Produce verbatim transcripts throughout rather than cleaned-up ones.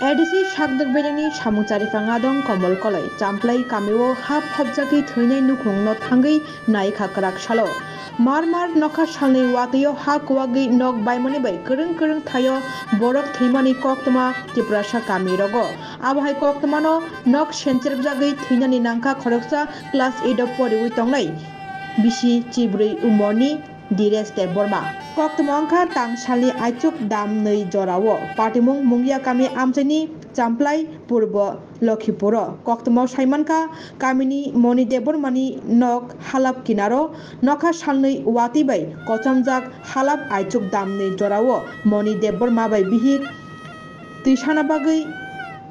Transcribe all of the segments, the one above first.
A D C Sakdwk Belengni samung chariphang adong Komol Koloi, Champlai kamio ha phobjagwi thwinai nukhungno thangwi naikha kwrak salo. Mar mar nokha salni watwio ha kuwagwi nok baimani bai kwrwng kwrwng thaio borok thwimani koktwma Tiprasa kami rogo. Abohai koktwmano nok senchirpjagwi thwinani nangkha khoroksa class eight o poriwi tongnai bisi chibrwi umorni Dires Debbarma. Koktwma wngkha tang salni aichuk dam nwi jorao. Patimung Mungia kami amchaini Champlai Purbo Lokhipuro. Koktwmao saimankha kamini Moni Debbarmani nok halap kinaro nokha salnwi watwi bai kochomjak halap aichuk dam nwi jorao Moni Debbarma bai bihik twi sana bagwi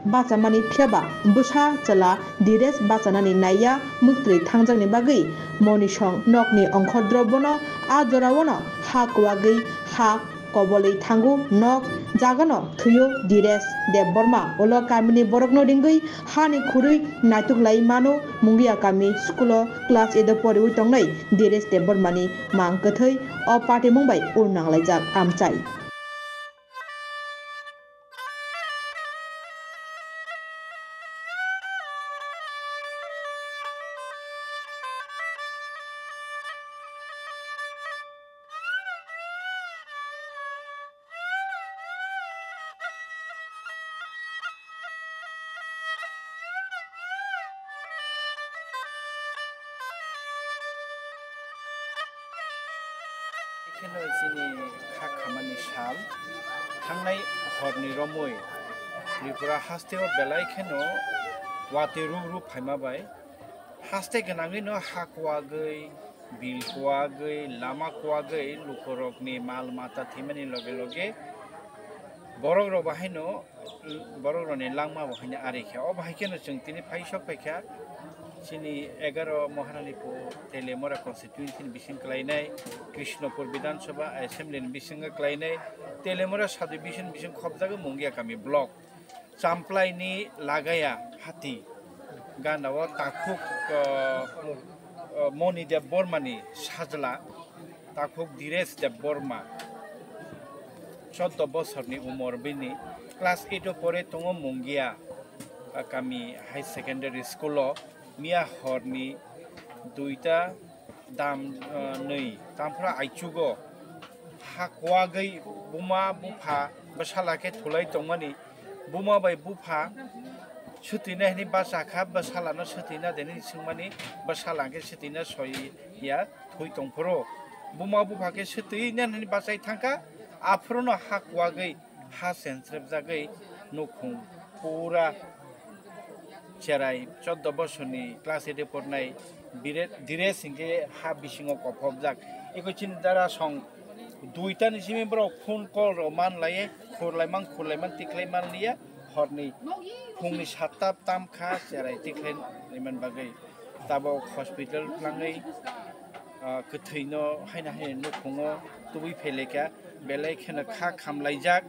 bachamani, phiyaba bwsa chwla Dires bachanani naiya mwktwi thangjakni bagwi Monisong nokni ongkhor drobono a joraono ha kuwagwi ha kobolwi thango, nok jagano thwio Dires Debbarma. Ulo kamini borokno ringwi hani khurwi naituklai mano Mungia kami school o class eight o poriwi tongnai Dires Debbarmani mang kwthwi o patimung bai urnanglaijak amchai. Kheno chini kha khamani sal, thangnai horni romwi Tripura hasteo belai kheno watwi ruk ruk phaima bai haste gwnangwino ha kuwagwi, bil kuwagwi, lama kuwagwi lukurokni mal mata thwimani loge loge borok rok bahaino borok rokni langma bo haino ari kha. O bahai kheno chwng tini phai sok phai kha chini egaroh Maharanipur Teliamura constituency ni bising kwlainai Krishnapur Bidhan Sabha Assembly ni bisingo kwlainai Teliamura sub division bising khobjago Mungia kami block. Champlai ni Lagaya hati gana o takhuk, uh, uh, Moni Debbarma ni sajla takhuk Dires Debbarma, choddo bosorni umor bini, class eight o pore tongo Mungia, ah, kami high secondary school o, miya horni duita dam, ah, nwi tamphra aichugo ha kuwagwi buma bupha bwsala khe thulai tongmani, buma bai bupha swtwina hwnwi bacha kha, bwsalano swtwina de hwnwi swngmani, bwsala hwnkhe swtwina soi ya thwi tongphuru. Buma bupha khe swtwi nani hwnwi bachai thangkha, aphuru no ha kuwagwi ha senchrebjagwi nukhung pura cherai choddo bosorni class eight o pornai Bire-, Dires hwnkhe ha bisingo kophobjak. Eko chini dara song duitani simi borok phone call rok man laiye, khurlaimang khurlaimang tikhlai man liya, horni phungni satta tam kha cherai tikhlai man bagwi. Tabok hospital twlangwi, ah, kwthwino haino haino nukhungo tubui phailai kha, belai kheno kha khamlaijak.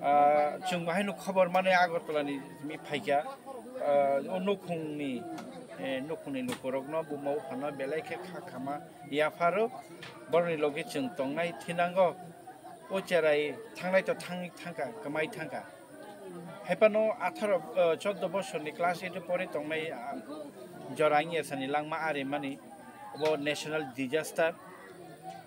Ah, chwng bahaino khobor manwi Agartala ni mi phaikha, ah, o nukhungni, eh, nukhungni lukurokno buma buphano belai khe kha khama yapharo, borokni logi chwng tongnai thinango. O cherai thangnai to thang-, thangkha, kwmai thangkha. Haiphano atharo, ah, choddo bosorni class eight o pore tongnai, ah, jora wngya sani langma arimani, obo national disaster.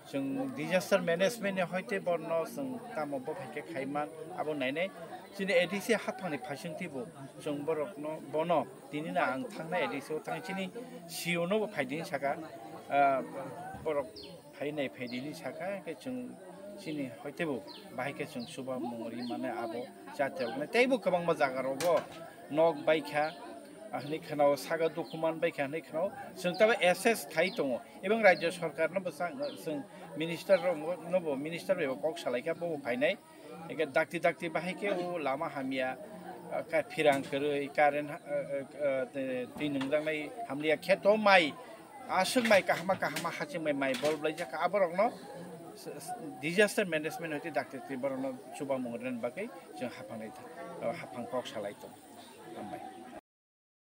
Chwng disaster management ni hoite borno chwng tamo bo hai khe khaiman abo nainai. Chini A D C haphangni phaisingtwi bo chwng borokno bono tini na ang thangnai A D C o thang chini C E O no bo phaidi hinwi saka, ah, borok phainai phaidi hinwi saka khe chwng chini hoite bo bahai khe chwng chuba mungri mane abo chatiroknai teibo kwbangma jaga rogo nok baikha, ah, hinwi khwnao saga dukhuman baikha hinwi khwnao chwng tabo assess khai tongo. Ebong Rajya Sarkar no bwsang, chwng minister rok no bo, minister bai bo kok salai kha, bo bo phainai. Eke dakti dakti bahai khe o lama hamya, ah, ka phirang kwrwi, current, ah, ah, ah, twi nungjaknai hamliya khe to mai, aswk mai kahama kahama haching mai, mai bol blaijak kha, aborok no s-, s-, disaster management hoite dakti dakti borok no chubamung rwna bagwi chwng haphang nai tha-, ah, haphang kok salai tongo. Hambai.